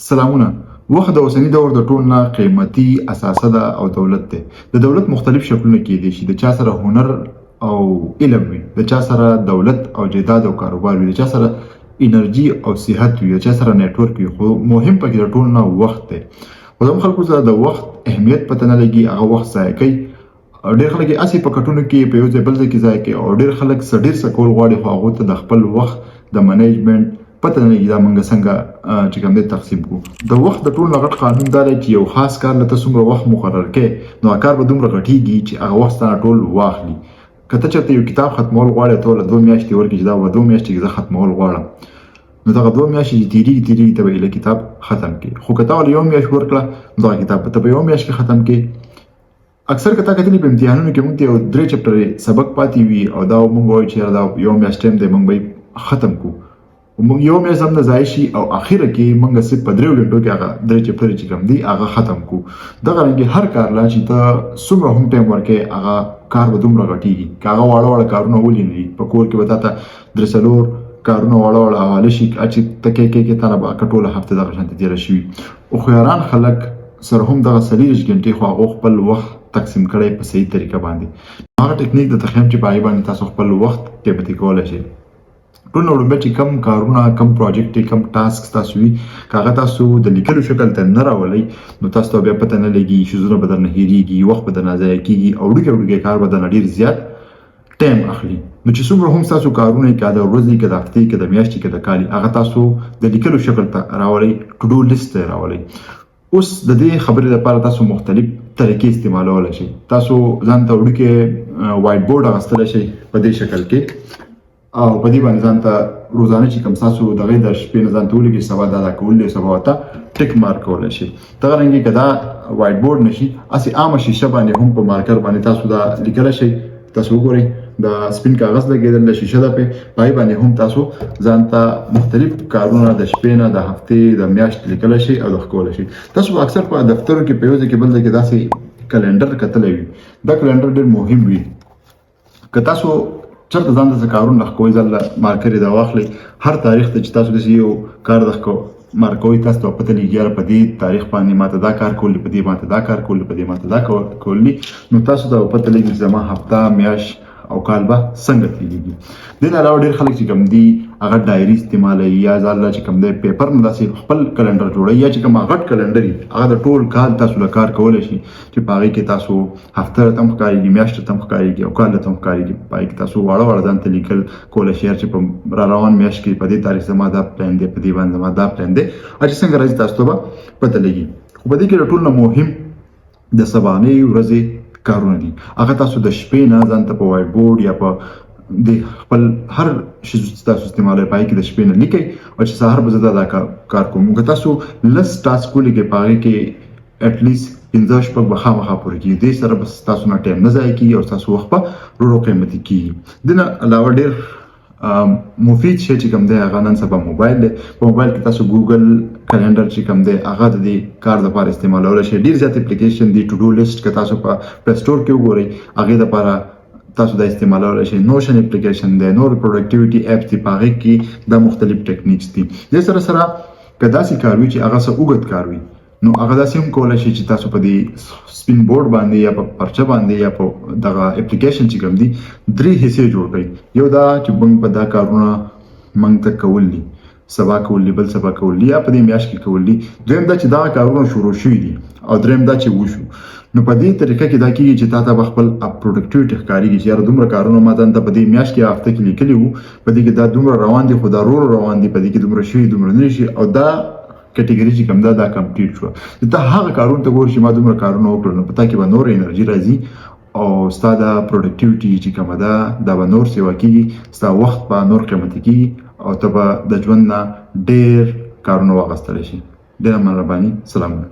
سلامونه! وخت د اوسني دور د ټول نه قیمتي اثاثه ده او دولت دی. د دولت مختلف شکلونه کیدای شي، د چا سره هنر او علم وي، د چا سره دولت او جایداد او کاروبار وي، د چا سره انرژي او صحت وي، د چا سره نیټورک وي، خو مهم پکې د ټول نه وخت دی. خو زموږ خلکو سره د وخت اهمیت پته نه لګي، هغه وخت ضایع کوي. ډېر خلک یې هسې په کټونو کې په یو ځای بل ځای کې ځای کوي او ډېر خلک څه ډېر څه کول غواړي، خو هغو ته د خپل وخت د منیجمنټ پته نه لګي. دا موږ څنګه چې کوم دی تقسیم کو. د وخت د ټولو نه غټ قانون دا دی چې یو خاص کار له ته څومره وخت مقرر کړې، نو هغه کار به دومره غټیږي چې هغه وخت ستا نه ټول واخلي. که ته چېرته یو کتاب ختمول غواړې، ته ورله 2 میاشتې ورکړې چې دا به 2 میاشتې کې زه ختمول غواړم، نو دغه 2 میاشتې چې تېرېږي تېرېږي، ته به ایله کتاب ختم کړې. خو که تا ورله یو میاشت ورکړه، نو دغه کتاب به ته په یوه میاشت کې ختم کړې. اکثر که تا کتلي، په امتحانونو کې موږ ته یو درې چپټرې سبق پاتې وي او دا موږ وایو چې یاره دا یو میاشت ټایم دی، موږ به یې ختم کړو. موږ یو میاشت هم نه ضایع شي او اخره کې موږ صرف په 3 غنټو کې هغه درې چپټرې چې کوم دي هغه ختم کو. دغه رنګ هر کار لا چې ته څومره هم ټایم ورکې، هغه کار به دومره غټیږي. که هغه واړه واړه کارونه ولې نه دي، په کور کې به تا ته درې څلور کارونه واړه واړه حواله شي چې ته کې کې کې تا نه به ټوله هفته دغه شانتې تېره شوي. هوښیاران خلک سره هم دغه 24 ګنټې، خو هغو خپل وخت تقسیم کړی په صحیح طریقه باندې. هغه ټکنیک د تخیم چې په هغې باندې تاسو خپل وخت قیمتي کولی شئ. ټول نه وړومبی چې کم کارونه، کم پروجیکټ، کم ټاسک تاسو وي، که هغه تاسو د لیکلو شکل ته نه راولئ، نو تاسو ته بیا پته نه لګي، شیزونه به درنه هېرېږي، وخت به درنه ضایع کېږي او وړوکی وړوکی کار به درنه ډېر زیات ټایم اخلي. نو چې څومره هم تاسو کارونه، که د ورځې، که د هفتې، که د میاشتې، که د کال، هغه تاسو د لیکلو شکل ته راولئ، ټو ډو لیست ته راولئ. اوس د دې خبرې لپاره تاسو مختلف طریقې استعمالولی شئ. تاسو ځان ته وړوکی وایټ بورډ اخیستلی شئ په دې شکل کې او په دې باندې ځان ته روزانه چې کوم تاسو دغه د شپې نه ځان ته ولیکئ، سبا دا دا کول دی، سبا ورته ټیک مارک کولی شئ. دغه رنګې که دا وایټ بورډ نشي، هسې عامه شیشه باندې هم په مارکر باندې تاسو دا لیکلی شئ. تاسو وګورئ، د سپین کاغذ لګېدل د شیشه ده، په پای باندې هم تاسو ځان ته مختلف کارونه د شپې نه، د هفتې، د میاشتې لیکلی شئ او د ښکولی شئ. تاسو به اکثر په دفترو کې په یو ځای کې بل ځای کې داسې کلندر کتلی وي. دا کلندر ډېر مهم وي. که تاسو چېرته ځان ته څه کارونه ښکوئ، ځان له مارکرې دا واخلئ. هر تاریخ ته چې تاسو داسې یو کار د ښکو مارکوئ، تاسو ته پته لګي یاره په دې تاریخ باندې ماته دا کار کول، په دې ماته دا کار کول، په دې ماته دا کول. نو تاسو ته پته لګي چې زما هفته، میاشت او کال به څنګه تېرېږي. دې نه علاوه ډېر خلک چې کوم دي هغه ډایري استعمالوي یا ځان له چې کوم دی پیپر نه داسې خپل کلندر جوړوي، یا چې کوم غټ کلندر وي هغه د ټول کال تاسو له کار کولی شي چې په هغې کې تاسو هفته ته هم ښکارېږي، میاشت ته هم ښکارېږي او کال ته هم ښکارېږي. په هغې کې تاسو واړه واړه ځان ته لیکل کولی شئ چې په را روان میاشت کې په دې تاریخ زما دا پلان دی، په دې باندې زما دا پلان دی، او چې څنګه راځي تاسو ته به پته لګي. خو په دې کې د ټولو نه مهم د سبانۍ ورځې کارونه دي. هغه تاسو د شپې نه ځان ته په وایټ بورډ یا په د خپل هر شي چې تاسو استعمالوئ په هغې کې د شپې نه لیکئ او چې سهار به زه دا کار کوم. که تاسو 10 ټاسک ولیکئ، په هغې کې اټ لیست پنځه شپږ به خامخا پوره کېږي. دې سره به ستاسو نه ټایم نه ضایع کېږي او ستاسو وخت به ورو ورو قیمتي کېږي. دې نه علاوه ډېر مفید شی چې کوم دی هغه نن سبا موبایل دی. په موبایل کې تاسو ګوګل کلندر چې کوم دی هغه د دې کار لپاره استعمالولی شئ. ډېر زیات اپلیکیشن دي. ټو ډو لیست که تاسو په پلی سټور کې وګورئ، هغې لپاره تاسو دا استعمالولی شئ. نوشن اپلیکیشن دی، نور پروډکټیویټي اپس دي، په هغې کې دا مختلف ټکنیکس دي. دې سره سره که داسې کار وي چې هغه څه اوږد کار وي، نو هغه داسې هم کولی شي چې تاسو په دې سپین بورډ باندې یا په پرچه باندې یا په دغه اپلیکیشن چې کوم دي درې حصې جوړ کړئ. یو دا چې موږ په دا کارونه موږ ته کول دي، سبا کول دي، بل سبا کول دي یا په دې میاشت کې کول دي. دویم دا چې دا کارونه شروع شوي دي او دریم دا چې وشو. نو په دې طریقه کې دا کیږي چې تا ته به خپل پروډکټیویټي ښکارېږي چې یاره دومره کارونه ما ځان ته په دې میاشت کې هفته کې لیکلي وو، په دې کې دا دومره روان دي، خو دا ورو روان دي، په دې کې دومره شوي، دومره نه شي او دا کټګوري چې کوم ده دا کمپلیټ شو. ته هغه کارونه ته ګورې چې ما دومره کارونه وکړل، نو په تا کې به نور انرژي راځي او ستا د پروډکټیویټي چې کومه ده دا به نور سیوا کیږي، ستا وخت به نور قیمتي کیږي او ته به د ژوند نه ډېر کارونه واغستلی شي. ډېره مهرباني، سلامونه.